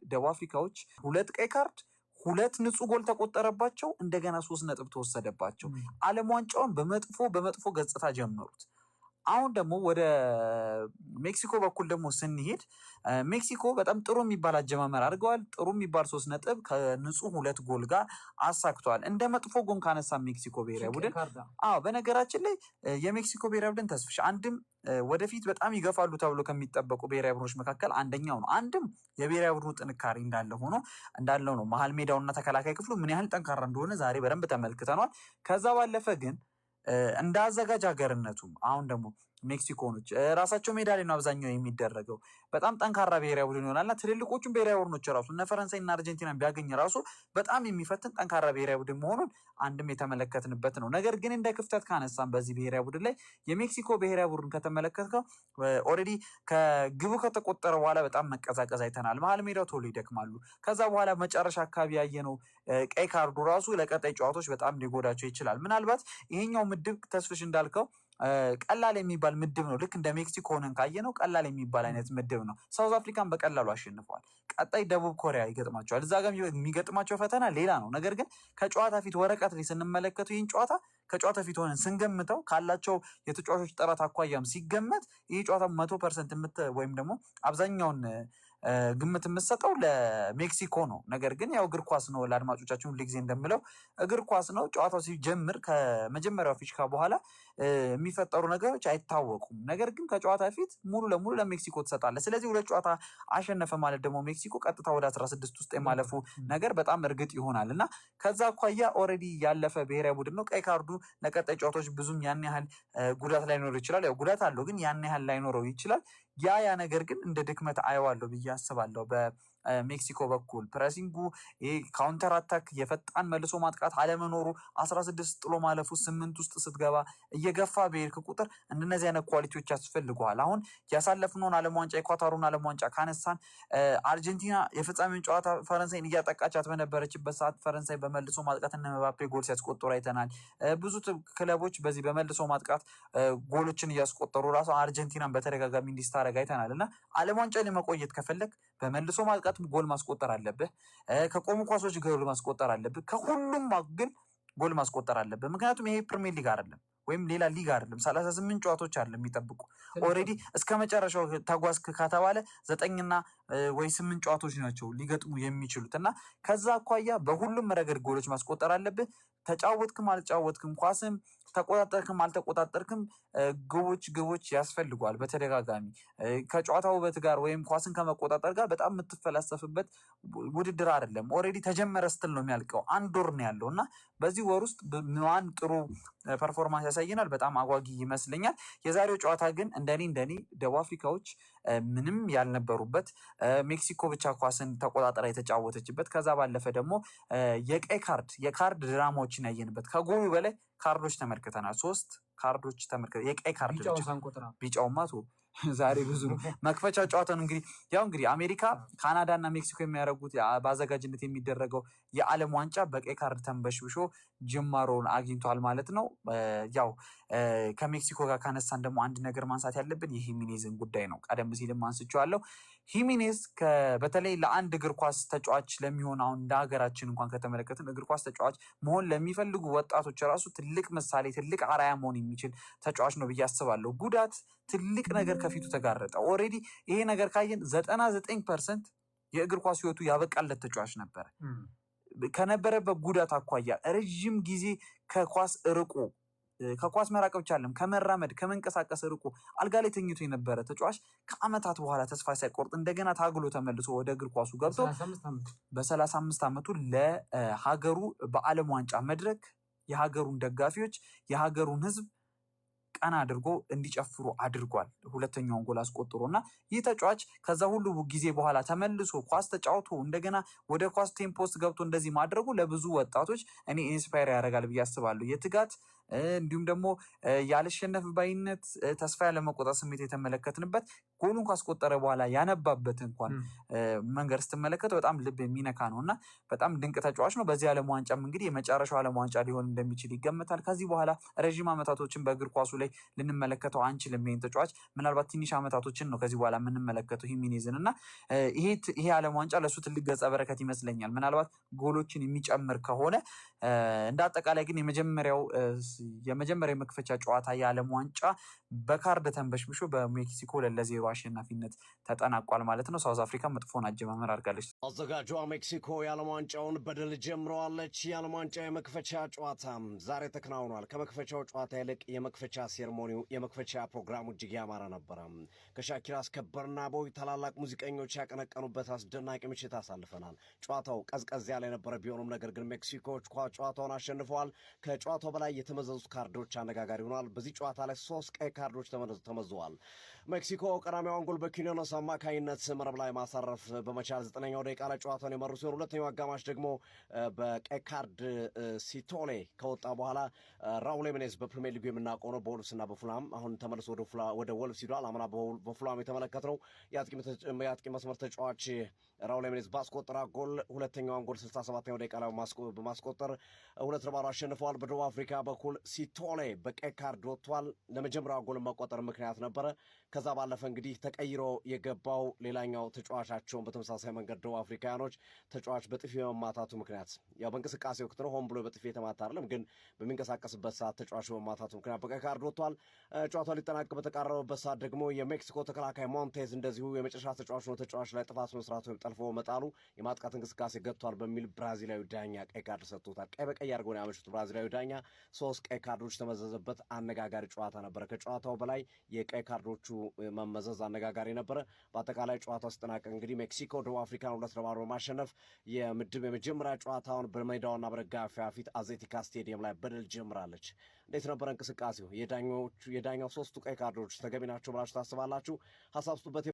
ደቡብ አፍሪካዎች ሁለት ቀይ ካርድ፣ ሁለት ንጹህ ጎል ተቆጠረባቸው። እንደገና 3 ነጥብ ተወሰደባቸው። ዓለም ዋንጫውን በመጥፎ በመጥፎ ገጽታ ጀመሩት። አሁን ደግሞ ወደ ሜክሲኮ በኩል ደግሞ ስንሄድ ሜክሲኮ በጣም ጥሩ የሚባል አጀማመር አድርገዋል። ጥሩ የሚባል 3 ነጥብ ከንጹህ ሁለት ጎል ጋር አሳክተዋል። እንደ መጥፎ ጎን ካነሳ ሜክሲኮ ብሔራዊ ቡድን፣ አዎ፣ በነገራችን ላይ የሜክሲኮ ብሔራዊ ቡድን ተስፍሽ አንድም ወደፊት በጣም ይገፋሉ ተብሎ ከሚጠበቁ ብሔራዊ ቡድኖች መካከል አንደኛው ነው። አንድም የብሔራዊ ቡድኑ ጥንካሬ እንዳለ ሆኖ እንዳለው ነው። መሀል ሜዳውና ተከላካይ ክፍሉ ምን ያህል ጠንካራ እንደሆነ ዛሬ በደንብ ተመልክተኗል። ከዛ ባለፈ ግን እንደ አዘጋጅ ሀገርነቱም አሁን ደግሞ ሜክሲኮኖች ራሳቸው ሜዳ ላይ ነው አብዛኛው የሚደረገው። በጣም ጠንካራ ብሔራዊ ቡድን ይሆናል እና ትልልቆቹን ብሔራዊ ቡድኖች ራሱ እነ ፈረንሳይ እና አርጀንቲና ቢያገኝ ራሱ በጣም የሚፈትን ጠንካራ ብሔራዊ ቡድን መሆኑን አንድም የተመለከትንበት ነው። ነገር ግን እንደ ክፍተት ካነሳን በዚህ ብሔራዊ ቡድን ላይ የሜክሲኮ ብሔራዊ ቡድን ከተመለከትከው already ከግቡ ከተቆጠረ በኋላ በጣም መቀዛቀዝ አይተናል። መሀል ሜዳው ቶሎ ይደክማሉ። ከዛ በኋላ መጨረሻ አካባቢ ያየነው ቀይ ካርዱ ራሱ ለቀጣይ ጨዋታዎች በጣም ሊጎዳቸው ይችላል። ምናልባት ይሄኛው ምድብ ተስፍሽ እንዳልከው ቀላል የሚባል ምድብ ነው። ልክ እንደ ሜክሲኮ ሆነን ካየነው ቀላል የሚባል አይነት ምድብ ነው። ሳውዝ አፍሪካን በቀላሉ አሸንፈዋል። ቀጣይ ደቡብ ኮሪያ ይገጥማቸዋል። እዛ ጋር የሚገጥማቸው ፈተና ሌላ ነው። ነገር ግን ከጨዋታ ፊት ወረቀት ላይ ስንመለከቱ ይህን ጨዋታ ከጨዋታ ፊት ሆነን ስንገምተው ካላቸው የተጫዋቾች ጥራት አኳያም ሲገመት ይህ ጨዋታ 100% ወይም ደግሞ አብዛኛውን ግምት የምትሰጠው ለሜክሲኮ ነው። ነገር ግን ያው እግር ኳስ ነው። ለአድማጮቻችን ሁልጊዜ እንደምለው እግር ኳስ ነው። ጨዋታው ሲጀምር ከመጀመሪያው ፊሽካ በኋላ የሚፈጠሩ ነገሮች አይታወቁም። ነገር ግን ከጨዋታ ፊት ሙሉ ለሙሉ ለሜክሲኮ ትሰጣለህ። ስለዚህ ሁለት ጨዋታ አሸነፈ ማለት ደግሞ ሜክሲኮ ቀጥታ ወደ 16 ውስጥ የማለፉ ነገር በጣም እርግጥ ይሆናል እና ከዛ አኳያ already ያለፈ ብሔራዊ ቡድን ነው። ቀይ ካርዱ ለቀጣይ ጨዋታዎች ብዙም ያን ያህል ጉዳት ላይኖረው ይችላል። ያው ጉዳት አለው፣ ግን ያን ያህል ላይኖረው ይችላል። ያ ያ ነገር ግን እንደ ድክመት አየዋለሁ ብዬ አስባለሁ። በሜክሲኮ በኩል pressing ኡ፣ ይሄ counter attack የፈጣን መልሶ ማጥቃት አለመኖሩ፣ 16 ጥሎ ማለፉ ስምንት ውስጥ ስትገባ እየገፋ በሄድክ ቁጥር እንደነዚህ አይነት quality ዎች ያስፈልገዋል። አሁን ያሳለፍነውን ዓለም ዋንጫ፣ የኳታሩን ዓለም ዋንጫ ካነሳን አርጀንቲና የፍጻሜውን ጨዋታ ፈረንሳይን እያጠቃቻት በነበረችበት ሰዓት ፈረንሳይ በመልሶ ማጥቃት እነ ምባፔ ጎል ሲያስቆጥሩ አይተናል። ብዙ ክለቦች በዚህ በመልሶ ማጥቃት ጎሎችን እያስቆጠሩ ራሱ አርጀንቲናን በተደጋጋሚ እንዲስታረግ አይተናል እና ዓለም ዋንጫ ላይ መቆየት ከፈለግ በመልሶ ማጥቃት ጎል ማስቆጠር አለብህ። ከቆሙ ኳሶች ጎል ማስቆጠር አለብህ። ከሁሉም ግን ጎል ማስቆጠር አለብህ። ምክንያቱም ይሄ ፕሪሚየር ሊግ አይደለም ወይም ሌላ ሊግ አይደለም። 38 ጨዋታዎች አይደለም የሚጠብቁ፣ already እስከ መጨረሻው ተጓዝክ ከተባለ ዘጠኝና ወይ ስምንት ጨዋታዎች ናቸው ሊገጥሙ የሚችሉት እና ከዛ አኳያ በሁሉም ረገድ ጎሎች ማስቆጠር አለብህ። ተጫወትክም አልተጫወትክም፣ ኳስም ተቆጣጠርክም አልተቆጣጠርክም ግቦች ግቦች ያስፈልጓል። በተደጋጋሚ ከጨዋታ ውበት ጋር ወይም ኳስን ከመቆጣጠር ጋር በጣም የምትፈላሰፍበት ውድድር አይደለም። Already ተጀመረ ስትል ነው የሚያልቀው። አንድ ወር ነው ያለው እና በዚህ ወር ውስጥ ማን ጥሩ performance ያሳየናል በጣም አጓጊ ይመስለኛል። የዛሬው ጨዋታ ግን እንደኔ ደቡብ አፍሪካዎች ምንም ያልነበሩበት፣ ሜክሲኮ ብቻ ኳስን ተቆጣጠራ የተጫወተችበት፣ ከዛ ባለፈ ደግሞ የቀይ ካርድ የካርድ ድራማዎችን ያየንበት፣ ከጎሉ በላይ ካርዶች ተመልክተናል። ሶስት ካርዶች ተመልክተናል። የቀይ ካርድ ብቻ፣ ቢጫውማ ዛሬ ብዙ ነው። መክፈቻ ጨዋታ ነው። እንግዲህ ያው እንግዲህ አሜሪካ፣ ካናዳ እና ሜክሲኮ የሚያደርጉት በአዘጋጅነት የሚደረገው የዓለም ዋንጫ በቀይ ካርድ ተንበሽብሾ ጅማሮውን አግኝቷል ማለት ነው። ያው ከሜክሲኮ ጋር ካነሳን ደግሞ አንድ ነገር ማንሳት ያለብን የሂሚኔዝን ጉዳይ ነው። ቀደም ሲልም አንስቼዋለሁ። ሂሚኔዝ በተለይ ለአንድ እግር ኳስ ተጫዋች ለሚሆን፣ አሁን እንደ ሀገራችን እንኳን ከተመለከትን እግር ኳስ ተጫዋች መሆን ለሚፈልጉ ወጣቶች ራሱ ትልቅ ምሳሌ፣ ትልቅ አርአያ መሆን የሚችል ተጫዋች ነው ብዬ አስባለሁ። ጉዳት ትልቅ ነገር ከፊቱ ተጋረጠ። Already ይሄ ነገር ካየን 99% የእግር ኳስ ህይወቱ ያበቃለት ተጫዋች ነበረ። ከነበረበት ጉዳት አኳያ ረዥም ጊዜ ከኳስ ርቆ፣ ከኳስ መራቅ ብቻ አይደለም፣ ከመራመድ ከመንቀሳቀስ ርቆ አልጋ ላይ ተኝቶ የነበረ ተጫዋች ከአመታት በኋላ ተስፋ ሳይቆርጥ እንደገና ታግሎ ተመልሶ ወደ እግር ኳሱ ገብቶ በ35 ዓመቱ ለሀገሩ በዓለም ዋንጫ መድረክ የሀገሩን ደጋፊዎች፣ የሀገሩን ህዝብ ቀና አድርጎ እንዲጨፍሩ አድርጓል። ሁለተኛውን ጎል አስቆጥሮ እና ይህ ተጫዋች ከዛ ሁሉ ጊዜ በኋላ ተመልሶ ኳስ ተጫውቶ እንደገና ወደ ኳስ tempo ውስጥ ገብቶ እንደዚህ ማድረጉ ለብዙ ወጣቶች እኔ inspire ያደርጋል ብዬ አስባለሁ። የትጋት እንዲሁም ደግሞ ያልሸነፍ ባይነት፣ ተስፋ ያለመቆጣት ስሜት የተመለከትንበት፣ ጎሉን ካስቆጠረ በኋላ ያነባበት እንኳን መንገድ ስትመለከት በጣም ልብ የሚነካ ነው እና በጣም ድንቅ ተጫዋች ነው። በዚህ ዓለም ዋንጫም እንግዲህ የመጨረሻው ዓለም ዋንጫ ሊሆን እንደሚችል ይገመታል። ከዚህ በኋላ ረዥም ዓመታቶችን በእግር ኳሱ ላይ ልንመለከተው አንችልም። ይሄን ተጫዋች ምናልባት ትንሽ ዓመታቶችን ነው ከዚህ በኋላ የምንመለከተው ሂሚኔዝን እና ይሄ ዓለም ዋንጫ ለእሱ ትልቅ ገጸ በረከት ይመስለኛል። ምናልባት ጎሎችን የሚጨምር ከሆነ። እንደ አጠቃላይ ግን የመጀመሪያው የመክፈቻ ጨዋታ የዓለም ዋንጫ በካርድ ተንበሽብሾ በሜክሲኮ 2-0 አሸናፊነት ተጠናቋል ማለት ነው። ሳውዝ አፍሪካ መጥፎን አጀማመር አድርጋለች። አዘጋጇ ሜክሲኮ የዓለም ዋንጫውን በድል ጀምረዋለች። የዓለም ዋንጫ የመክፈቻ ጨዋታ ዛሬ ተከናውኗል። ከመክፈቻው ጨዋታ ይልቅ የመክፈቻ ceremony ው፣ የመክፈቻ ፕሮግራሙ እጅግ ያማረ ነበረ። ከሻኪራ እስከ በርና ቦይ ታላላቅ ሙዚቀኞች ያቀነቀኑበት አስደናቂ ምሽት አሳልፈናል። ጨዋታው ቀዝቀዝ ያለ የነበረ ቢሆኑም ነገር ግን ሜክሲኮዎች ጨዋታውን አሸንፈዋል። ከጨዋታው በላይ የተመዘዙት ካርዶች አነጋጋሪ ሆኗል። በዚህ ጨዋታ ላይ ሶስት ቀይ ካርዶች ተመዘዋል። ሜክሲኮ ቀዳሚዋን ጎል በኪኖኖስ አማካኝነት መረብ ላይ ማሳረፍ በመቻል 9ኛው ደቂቃ ላይ ጨዋታውን የመሩ ሲሆን ሁለተኛው አጋማሽ ደግሞ በቀይ ካርድ ሲቶሌ ከወጣ በኋላ ራውል ሂሜኔዝ፣ በፕሪሚየር ሊጉ የምናውቀው ነው። በወልቭስና በፉላም፣ አሁን ተመልሶ ወደ ወልቭስ ሂዷል። አምና በፉላም የተመለከትነው የአጥቂ መስመር ተጫዋች ራውል ሂሜኔዝ ባስቆጠራት ጎል፣ ሁለተኛዋን ጎል 67ኛው ደቂቃ ላይ በማስቆጠር 2-0 አሸንፈዋል። በደቡብ አፍሪካ በኩል ሲቶሌ በቀይ ካርድ ወጥቷል። ለመጀመሪያው ጎል መቆጠር ምክንያት ነበረ። ከዛ ባለፈ እንግዲህ ተቀይሮ የገባው ሌላኛው ተጫዋቻቸውን በተመሳሳይ መንገድ ደቡብ አፍሪካውያኖች ተጫዋች በጥፊ በመማታቱ ምክንያት፣ ያው በእንቅስቃሴ ወቅት ነው፣ ሆን ብሎ በጥፊ የተማታ አይደለም፣ ግን በሚንቀሳቀስበት ሰዓት ተጫዋቹ በመማታቱ ምክንያት በቀይ ካርድ ወጥቷል። ጨዋታው ሊጠናቀቅ በተቃረበበት ሰዓት ደግሞ የሜክሲኮ ተከላካይ ሞንቴዝ እንደዚሁ የመጨረሻ ተጫዋች ነው፣ ተጫዋች ላይ ጥፋት መስራቱ ወይም ጠልፎ መጣሉ የማጥቃት እንቅስቃሴ ገጥቷል በሚል ብራዚላዊ ዳኛ ቀይ ካርድ ሰጥቶታል። ቀይ በቀይ አድርገው ነው ያመሹት። ብራዚላዊ ዳኛ ሶስት ቀይ ካርዶች ተመዘዘበት። አነጋጋሪ ጨዋታ ነበረ። ከጨዋታው በላይ የቀይ ካርዶቹ መመዘዝ አነጋጋሪ ነበረ። በአጠቃላይ ጨዋታው ሲጠናቀቅ እንግዲህ ሜክሲኮ ደቡብ አፍሪካን 2-0 በማሸነፍ የምድብ የመጀመሪያ ጨዋታውን በሜዳዋና በደጋፊዋ ፊት አዝቴካ ስቴዲየም ላይ በድል ጀምራለች። እንዴት ነበረ እንቅስቃሴው? የዳኛው ሶስቱ ቀይ ካርዶች ተገቢ ናቸው ብላችሁ ታስባላችሁ? ሀሳብ ስጡበት።